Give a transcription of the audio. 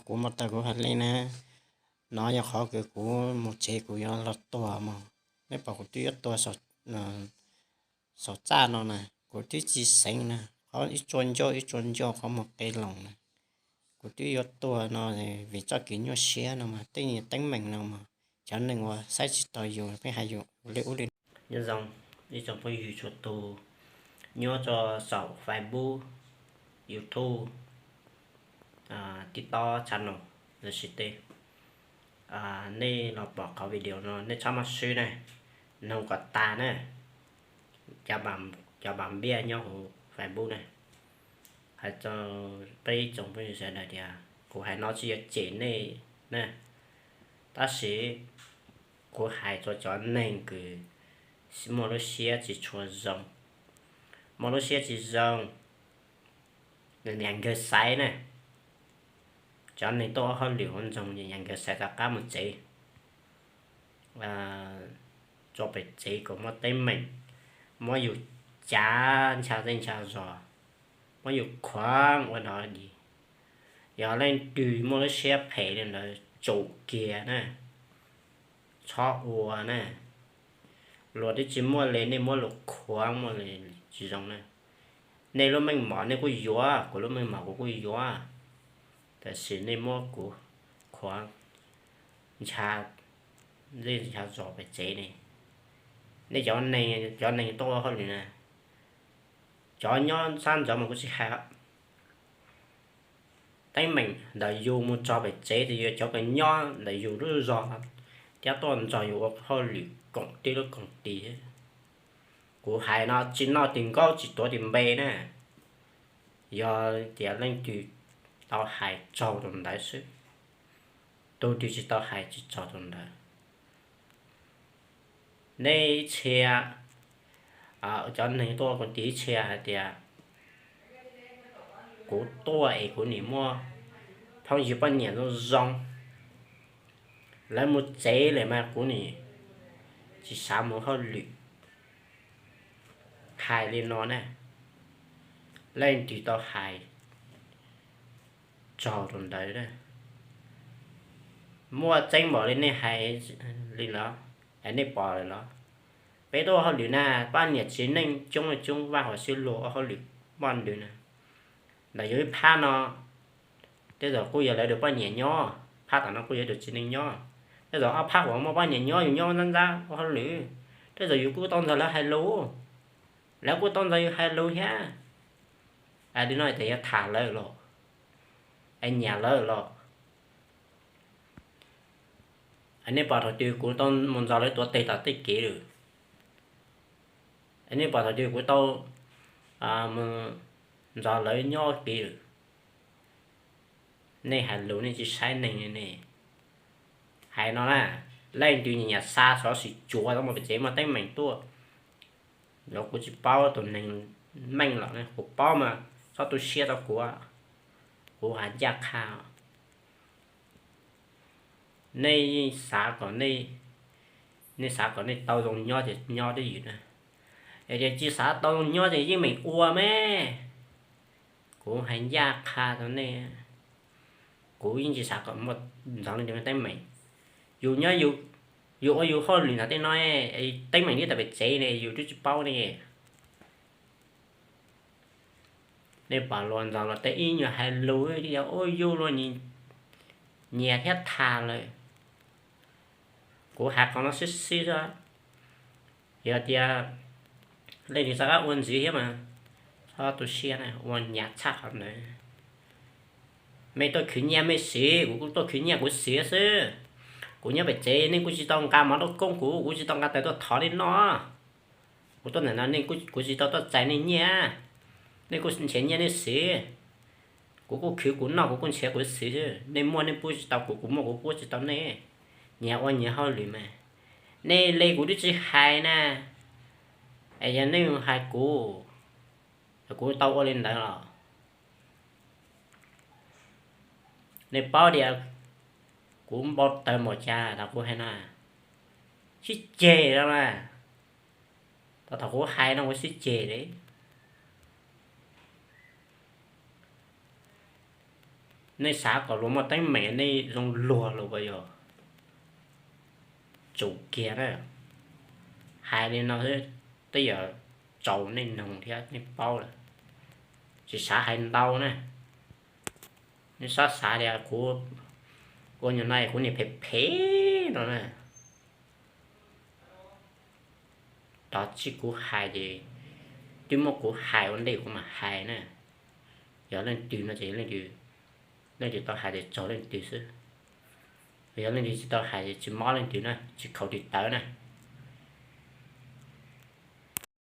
kuv mus tawm kuv hais li na, no yog qhov kws kuv mus tsev kuv yuav los tuag mog. Nej pom kuv twb yuav tuag saum txaj no na, kuv twb tsis xeev na, qhov ib tsua ncauj ib tsua ncauj qhov muag qe loos na, kuv twb yuav tuag no. Vim txoj kev nyuaj siab no mas tej teeb meem no mas cov neeg uas saib tsis taus yus pheej hais yus li ub li no. Nyob zoo ib tsoom phooj ywg txhua tus nyob rau saum Facebook, YouTube, TikTok, channel lossis tej, nej los pom qhov video no nej txhob maj swb na, noog kom tag na. Cov pam npiaj nyob hauv Facebook na, hais rau peb ib tsoom phooj ywg sawv daws tias kuv hais no tsis yog cem nej na, tab sis kuv hais rau cov neeg kws muaj lub siab tsis tshua zoo, muaj lub siab tsis zoo, nyiam nkawg xaiv na. Cov neeg tuaj ua hauj lwm ua ntsoog nyiam nkawg xaiv rov qab mus tsev, tso pem tsev kom muaj teeb meem, muab yus cav ncha zej ncha zos, muab yus khuam ua nrov dis. Yog leej twg muaj lub siab phem li ntawd tsum kiag na, txhob ua na. Luag twb tsis muaj li nej muab luag khuam muaj li tsis zoo na. Nej lub meej mom nej kuj yuav, kuv lub meej mom kuv kuj yuav, tab sis nej muab kuv khuam ncha zej ncha zos pem tsev ne. Nej cov neeg, cov neeg tuaj ua hauj lwm na, cov nyob sab nraud mas kuv tsis hais, teeb meem ntawm yus mus txog pem tsev ces yog cov kws nyob ntawm yus lub zos thiab tuaj nrog yus ua hauj lwm koom tib lub koom tis. Kuv hais no tsis noj tis nkaub tsis tuav tis npe na, yog tias leej twg tau hais tsaug rau ntawd xwb, tus twg tsis tau hais tsis tsaug rau ntawd. Nej ib txhia, cov neeg tuaj ua koom tis ib txhia hais tias kuv tuaj es kuv nim muaj phooj ywg poj niam zoo zoo, lawv mus tsev lawm mas kuv nim tsis xav mus hauj lwm. Hais li no na, leej twg tau hais tsaug rau ntawd. Muaj tseeb npaum li nej hais li los, nej pom lawm los? Peb tuaj ua hauj lwm na, poj niam txiv neej coob coob vaj huam sib luag ua hauj lwm npoj ntws na. Ntawm yus ib phab no, tej zaum kuj yog lawv tus poj niam nyob, phab tom no kuj yog tus txiv neej nyob. Tej zaum ob phab uas muaj poj niam nyob yus nyob ntxab ntxab ua hauj lwm, tej zaum yus kuj tau nrog lawv hais lus, lawv kuj tau nrog yus hais lus thiab. Li no ces yuav tham lawv los, es nyiam lawv los. Nej pom thaum twg kuv tau mus nrog lawv tuav tes tom tej kev lawm? Nej pom thaum twg kuv tau mus nrog lawv nyob kev lawm? Nej hais lus nej tsis saib neeg ne. Hais no na, leej twg nyiam xa xov xwm tsuav tau mus pem tsev muaj teeb meem tuaj, los kuv tsis paub tus neeg meej los ne, kuv paub mas txhob tu siab rau kuv, kuv hais ncaj qha. Nej yeej xav kom, nej xav kom nej tau zoo nyob ces nyob twj ywm na, es tias tsis xav tau zoo nyob ces yeej meem ua me. Kuv hais ncaj qha rau nej, kuv yeej tsis xav kom muaj ntxoov li tus teeb meem. Yus nyob, yus ua yus hauj lwm ntawm tej no, teeb meem nyob tom pem tsev ne yus twb tsis paub ne. Nej pom luag nrog luag tej ib nyuag hais lus tias ua yus luag nyiam thiab tham lawm. Kuv hais qhov no sib sib xwb, yog tias leej twg xav ua ntxiv thiab mas txhob tu siab na, ua hnyav tshaj qhov ntawd. Mej tuaj khwv nyiaj mej siv, kuv kuj tuaj khwv nyiaj kuv siv xwb. Kuv nyob pem tsev nej kuj tsis tau nqa mov rau koob kuv, kuv tsis tau nqa taws tuaj thov nej noj. Kuv tuaj ntawm no kuv tsis tau tuaj txais nej nyiaj, nej kuj nrhiav nyiaj nej siv. Kuv kuj khwv kuv noj, kuv kuj nrhiav kuv siv xwb. Nej muaj nej pub tsis tau kuv, kuv muaj kuv pub tsis tau nej. Nyias ua nyias hauj lwm mas. Nej li kuv twb tsis hais na, es yog nej hais kuv, kuv tau ua li ntawd los? Nej paub tias kuv npau taws npaum cas thaum kuv hais no? Sib ceg no na, thaum kuv hais no kuv sib ceg li. Nej xav kom luag muaj teeb meem nej zoo luag los puas yog? Tsum kiag na. Hais li no xwb, tej zaum tsaus nej noog thiab nej paub lawm. Tsis xav hais ntau na. Nej txhob xav tias kuv ua nyuag no kuv niaj phem phem no na. Tab sis kuv hais ces twb muab kuv hais ua ntej kuv mam hais na. Yog leej twg no ces leej twg tau hais ces txog leej twg xwb. Yog leej twg tsis tau hais ces tsis mob leej twg na, tsis khaus tis tawv na.